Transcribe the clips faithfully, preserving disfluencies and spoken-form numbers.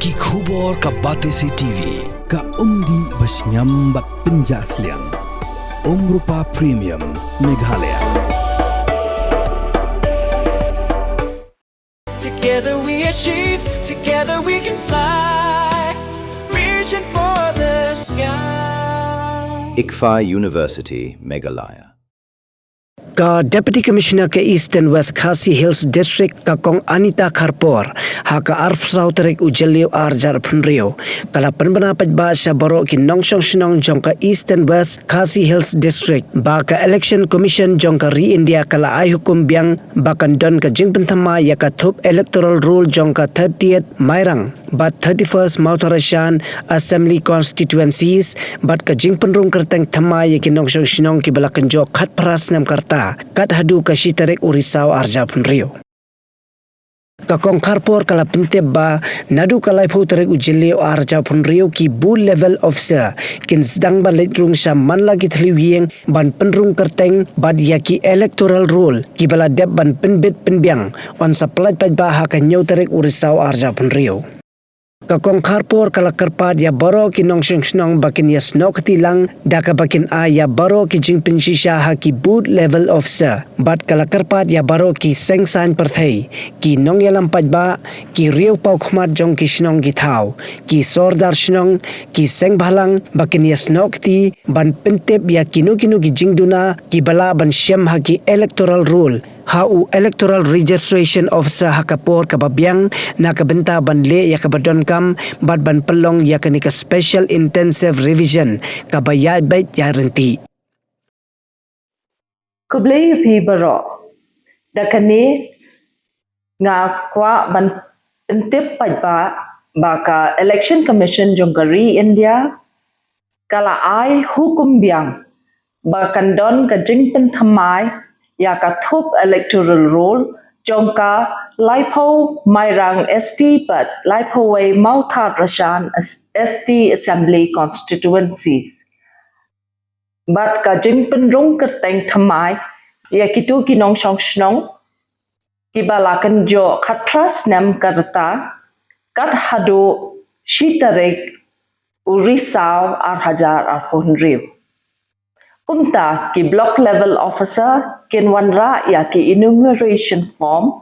Ki khubor ka Batesi T V, ka umdih ba shngiam bad pynjah sliang. Umrupa Premium, Meghalaya. Together we achieve, together we can fly. Reaching for the sky. ICFAI University, Meghalaya. Ka Deputy Commissioner ka Eastern West Khasi Hills District, ka Kong Anita Kharpor, ha ka arphew saw tarik u Jylliew arhajar arphew hynriew, ka la pynbna paidbah sha baroh ki nongshong shnong jong ka Eastern West Khasi Hills District ba ka Election Commission jong ka ri India ka la ai hukum biang ba kan don ka jingpynthymmai ïa ka thup electoral roll jong ka thirtieth Mairang bad thirty-first Mawthadraishan Assembly Constituencies, bad ka jingpynrung kyrteng thymmai ïa ki nongshong shnong kiba la kynjoh khatphra snem ka rta, kat haduh ka shi tarik u Risaw arhajar arphew hynriew. Ka Kong Kharpor ka la pyntip ba naduh ka laiphew tarik u Jylliew arhajar arphew hynriew ki booth level officer kin sdang ban leit rung sha man la ki thliew ïing ban pynrung kyrteng bad ïa ki electoral roll kiba la dep ban pynbit pynbiang, yn sa pyllait paidbah ha ka hynñiew tarik u Risaw arhajar arphew hynriew. Ka Kong Kharpor ka la kyrpad ïa baroh ki nongshong shnong ba kin ïasnoh kti lang da kaba kin ai ïa baroh ki jingpynshisha ha ki booth level officer, bad ka la kyrpad ïa baroh ki seng saiñ pyrthei, ki nongïalam paidbah, ki riew paw khmat jong ki shnong ki thaw, ki sordar shnong, ki seng bhalang ba kin ïasnoh kti ban pyntip ïa kino kino ki jingduna kiba lah ban shem ha ki electoral roll ha u Electoral Registration Officer ha ka por kaba biang, na ka bynta ban leh ïa kaba donkam bad ban pynlong ïa kane ka Special Intensive Revision kaba ïaid beit ïaid ryntih. Khublei ïa phi baroh. Da kane nga kwah ban pyntip paidbah ba ka Election Commission jong ka ri India ka la ai hukum biang ba kan don ka jingpynthymmai ïa ka thup electoral roll jong ka laiphew Mairang S T bad laiphew wei Mawthadraishan S-, S T Assembly Constituencies. Bad ka jingpynrung kyrteng thymmai ïa kito ki nongshong shnong kiba la kynjoh khatphra snem ka rta, kat haduh shi tarik u Risaw arhajar arphew hynriew. Kumta ki block level officer kin wanrah ïa ki enumeration form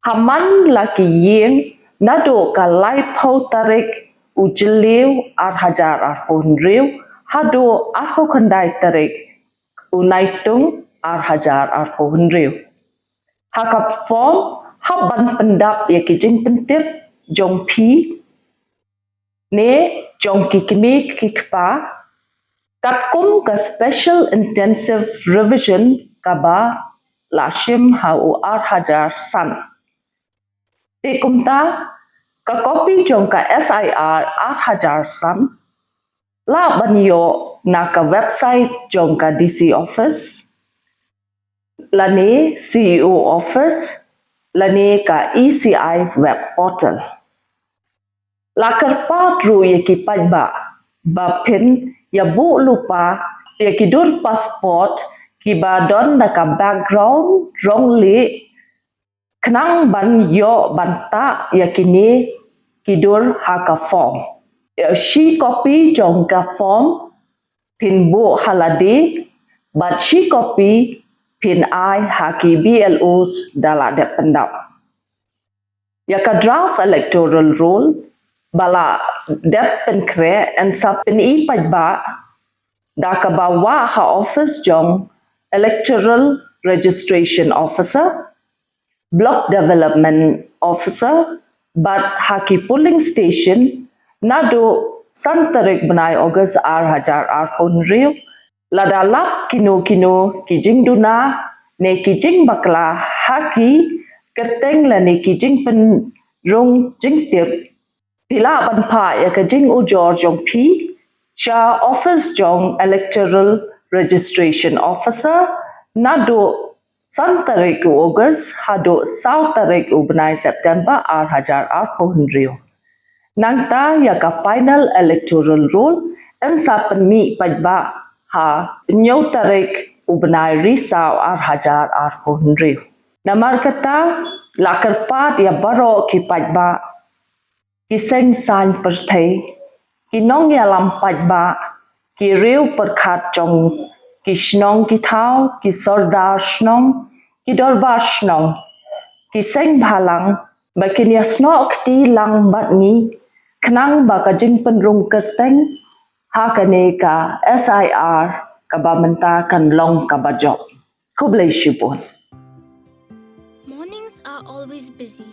ha man la ki ïing naduh ka laiphew tarik u Jylliew arhajar arphew hynriew haduh arphew khyndai tarik u Naitung arhajar arphew hynriew. Ha ka form hap ban pyndap ïa ki jingpyntip jong phi ne jong ki kmie ki kpa, katkum ka Special Intensive Revision kaba la shim ha u arhajar san. Te kumta ka kopi jong ka S I R arhajar san lah ban ïoh na ka website jong ka D C office lane C E O office lane ka E C I web portal. La kyrpad ruh ïa ki paidbah ba phin ïa buh lypa ïa ki dur passport kiba don da ka background rong lieh, khnang ban ïoh ban tah ïa kine ki dur ha ka form. Ïa shi kopi jong ka form phin buh ha lade bad shi kopi phin ai ha ki B L Os da la dep pyndap. Ïa ka draft electoral roll ba la dep pynkhreh yn sa pyni paidbah da kaba wah ha office jong Electoral Registration Officer, Block Development Officer bad ha ki polling station naduh san tarik bnai August arhajar arphew hynriew. Lada lap kino kino ki jingduna ne ki jingbakla ha ki kyrteng lane ki jingpynrung jingtip, phi lah ban phah ïa ka jingujor jong phi sha office jong Electoral Registration Officer naduh san tarik u August haduh saw tarik u bnai September arhajar arphew hynriew. Nangta ïa ka final electoral roll yn sa pynmih paidbah ha hynñiew tarik u bnai Risaw arhajar arphew hynriew. Namar kata la kyrpad ïa baroh ki paidbah ki seng saiñ pyrthei, ki nongïalam paidbah, ki riew pyrkhat jong ki shnong ki thaw, ki sordar shnong, ki dorbar shnong, ki seng bhalang, ba kin ïasnoh kti lang bad ngi, khnang ba ka jingpynrung kyrteng ha kane ka S I R kaba mynta kan long kaba jop. Khublei shibun. Mornings are always busy.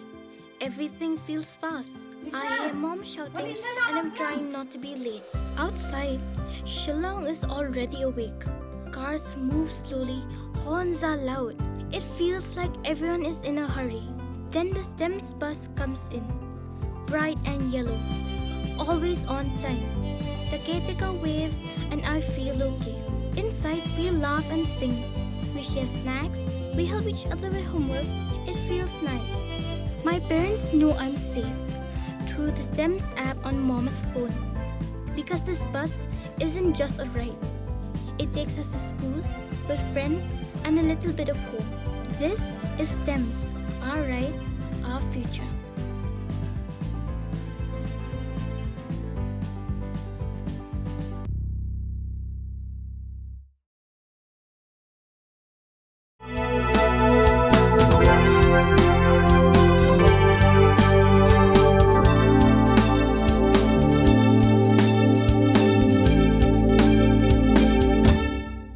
Everything feels fast. I hear mom shouting and I'm trying not to be late. Outside, Shillong is already awake. Cars move slowly, horns are loud. It feels like everyone is in a hurry. Then the STEMS bus comes in, bright and yellow, always on time. The caretaker waves and I feel okay. Inside, we laugh and sing. We share snacks. We help each other with homework. It feels nice. My parents know I'm safe through the STEMS app on mom's phone. Because this bus isn't just a ride, it takes us to school, with friends, and a little bit of home. This is STEMS, our ride, our future.